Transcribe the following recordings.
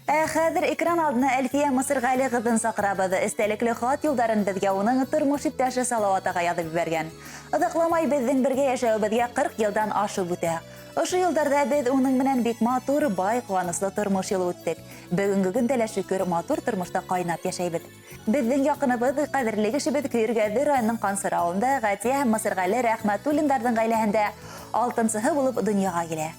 Ә хәҙер экран алдына Әлфиә Мысырғәле ҡыҙын саҡырабыҙ. Эстәлекле хат юлдарын беҙгә уның тормош иптәше Салауат ағай яҙып ебәргән. Оҙаҡламай беҙҙең бергә йәшәүебеҙгә 40 йылдан ашып үтә. Ошо йылдарҙа беҙ уның менән бик матур, бай, ҡыуаныслы тормош юлы үттек. Бөгөнгө көндә лә, шөкөр, матур тормошта ҡайнап йәшәйбеҙ. Беҙҙең яҡыныбыҙ, ҡәҙерле кешебеҙ Көйөргәҙе районының Ҡансыр ауылында Ғәтиә һәм Мысырғәле Рәхмәтуллиндарҙың ғаиләһендә алтынсыһы булып донъяға килә.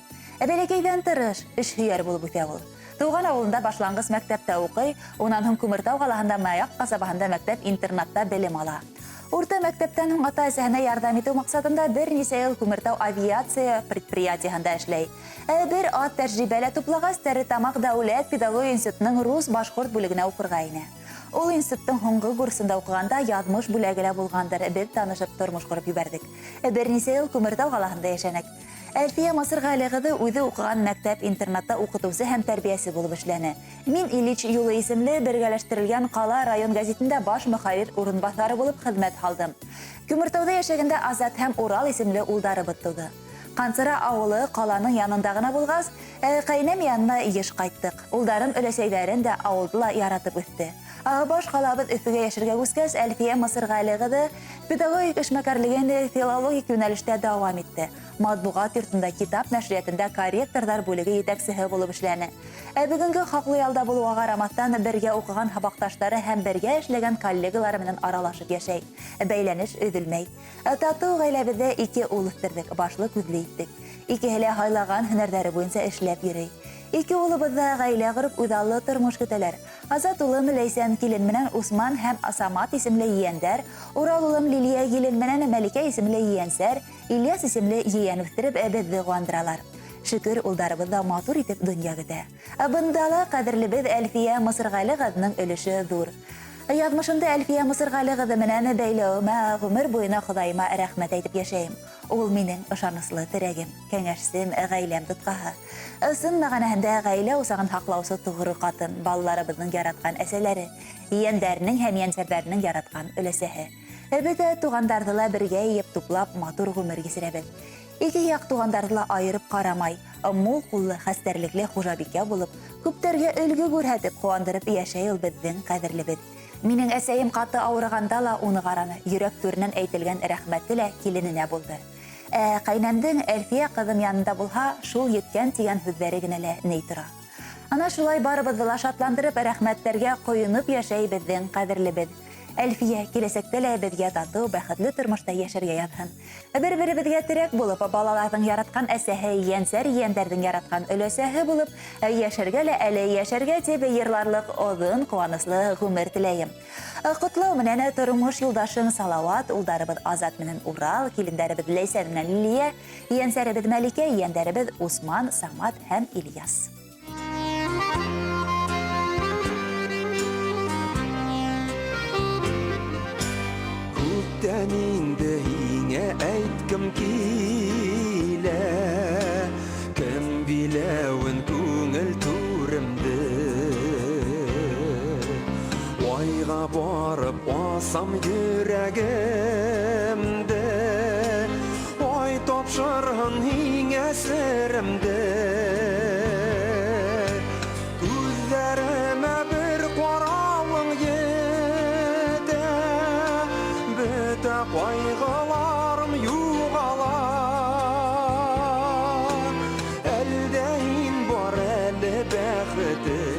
Ә бәләкәйҙән тырыш, эшһөйәр булып үҫә ул. Тыуған ауылында башланғыс мәктәптә уҡый, унан һуң Күмертау ҡалаһында Маяҡ ҡасабаһында мәктәп-интернатта белем ала. Урта мәктәптән һуң ата-әсәһенә ярҙам итеү маҡсатында бер нисә йыл Күмертау авиация предприятиеһында эшләй. Ә бер аҙ тәжрибә лә туплағас, Тәретамаҡ дәүләт педагогия институтының рус-башҡорт бүлегенә уҡырға инә. Ул институттың һуңғы курсында уҡығанда яҙмыш бүләге лә булғандыр, беҙ танышып тормош ҡороп ебәрҙек. Бер нисә йыл Күмертау ҡалаһында йәшәнек. Әлфиә Масырғәле ҡыҙы үҙе уҡыған мәктәп-интернатта уҡытыусы һәм тәрбиәсе булып эшләне. Мин Ильич юлы исемле бергәләштерелгән ҡала-район гәзитендә баш мөхәррир урынбаҫары булып хеҙмәт һалдым. Күмертауда йәшәгәндә Азат һәм Урал исемле улдарыбыҙ тыуҙы. Ҡанцыра ауылы ҡаланың янында ғына булғас, ҡәйнәм янына еш ҡайттыҡ. Улдарым өләсәйҙәрен дә, ауылды ла яратып үҫте. Баш ҡалабыҙ Өфөгә йәшәргә күскәс, Әлфиә Мысырғәле ҡыҙы педагогик эшмәкәрлеген филологик йүнәлештә дауам итте. Матбуғат йортонда, китап нәшриәтендә корректорҙар бүлеге етәксеһе булып эшләне. Ә бөгөнгө хаҡлы ялда булыуға ҡарамаҫтан, бергә уҡыған һабаҡташтары һәм бергә эшләгән коллегалары менән аралашып йәшәй. Бәйләнеш өҙөлмәй. Татыу ғаиләбеҙҙә ике ул үҫтерҙек, башлы-күҙле иттек. Икеһе лә һайлаған һөнәрҙәре буйынса эшләп йөрөй. Ике улыбыҙ ҙа ғаилә ҡороп, үҙаллы тормош көтәләр. Азат улым Ләйсән килен менән Усман һәм Самат исемле ейәндәр, Урал улым Лилиә килен менән Мәликә исемле ейәнсәр, Ильяс исемле ейән үҫтереп, беҙҙе ҡыуандыралар. Шөкөр, улдарыбыҙ ҙа матур итеп донъя көтә. Ә бында ла ҡәҙерлебеҙ Әлфиә Мысырғәле ҡыҙының өлөшө ҙур. Яҙмышымды Әлфиә Мысырғәле ҡыҙы менән бәйләүемә ғүмер буйына Хоҙайыма рәхмәт әйтеп йәшәйем. Ул минең ышаныслы терәгем, кәңәшсем, ғаиләм тотҡаһы. Ысын мәғәнәһендә ғаилә усағын һаҡлаусы тоғро ҡатын, балаларыбыҙҙың яратҡан әсәләре, ейәндәренең һәм ейәнсәрҙәренең яратҡан өләсәһе. Бөтә туғандарҙы ла бергә йыйып, туплап, матур ғүмер кисерәбеҙ. Ике як туғандарҙы ла айырып ҡарамай, мул ҡуллы, хәстәрлекле хужабикә булып, күптәргә өлгө күрһәтеп, ҡыуандырып йәшәй ул беҙҙең ҡәҙерлебеҙ. Минең әсәйем ҡаты ауырығанда ла уны ҡараны, йөрәк түренән әйтелгән рәхмәте лә килененә булды. Ә ҡәйнәмдең Әлфиә ҡыҙым янында булһа, шул еткән тигән һүҙҙәре генә лә ни тора. Ана шулай барыбыҙҙы ла шатландырып, рәхмәттәргә ҡойоноп йәшәй беҙҙең ҡәҙерлебеҙ. Әлфиә, киләсәктә лә беҙгә татыу, бәхетле тормошта йәшәргә яҙһын. Бер-беребеҙгә терәк булып, балаларҙың яратҡан әсәһе, ейәнсәр ейәндәрҙең яратҡан өләсәһе булып, йәшәргә лә әле йәшәргә дип йырларлыҡ оҙон, ҡыуаныслы ғүмер теләйем. Ҡотлау менән тормош юлдашың Салауат, улдарыбыҙ Азат менән Урал, килендәребеҙ Ләйсән менән Лилиә, ейәнсәребеҙ Мәликә, ейәндәребеҙ Усман, Самат һәм Ильяс. Күптән инде һиңә әйткем килә, Кем биләүен күңел түремде. Айға барып асам йөрәгемде, Ай тапшырһын һиңә серемде. Күҙҙәремә бер ҡарауың етә, Бөтә ҡайғыларым юғала. Әлдә һин бар әле бәхетемә,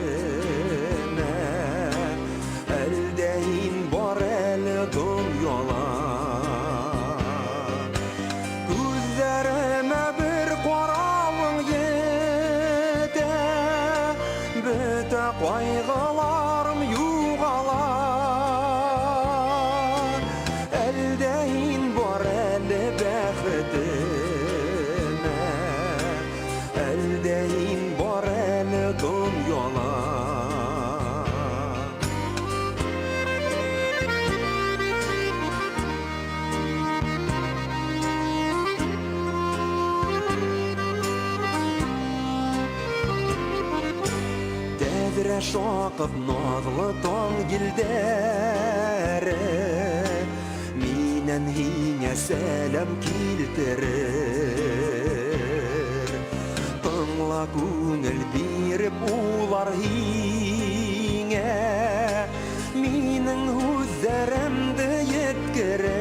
Әлдә һин бар әле донъяла. Күҙҙәремә бер ҡарауың етә, Бөтә ҡайғыларым юғала. Әлдә һин бар әле бәхетемә, Әлдә һин бар әле донъяла. Тәҙрә шаҡып наҙлы таң елдәре Минән һиңә сәләм килтерер. Тыңла. Күңел биреп улар һиңә минең һүҙҙәремде еткерер.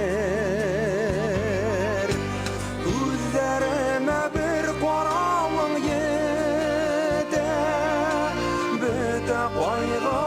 Күҙҙәремә бер ҡарауың етә, бөтә ҡайғы.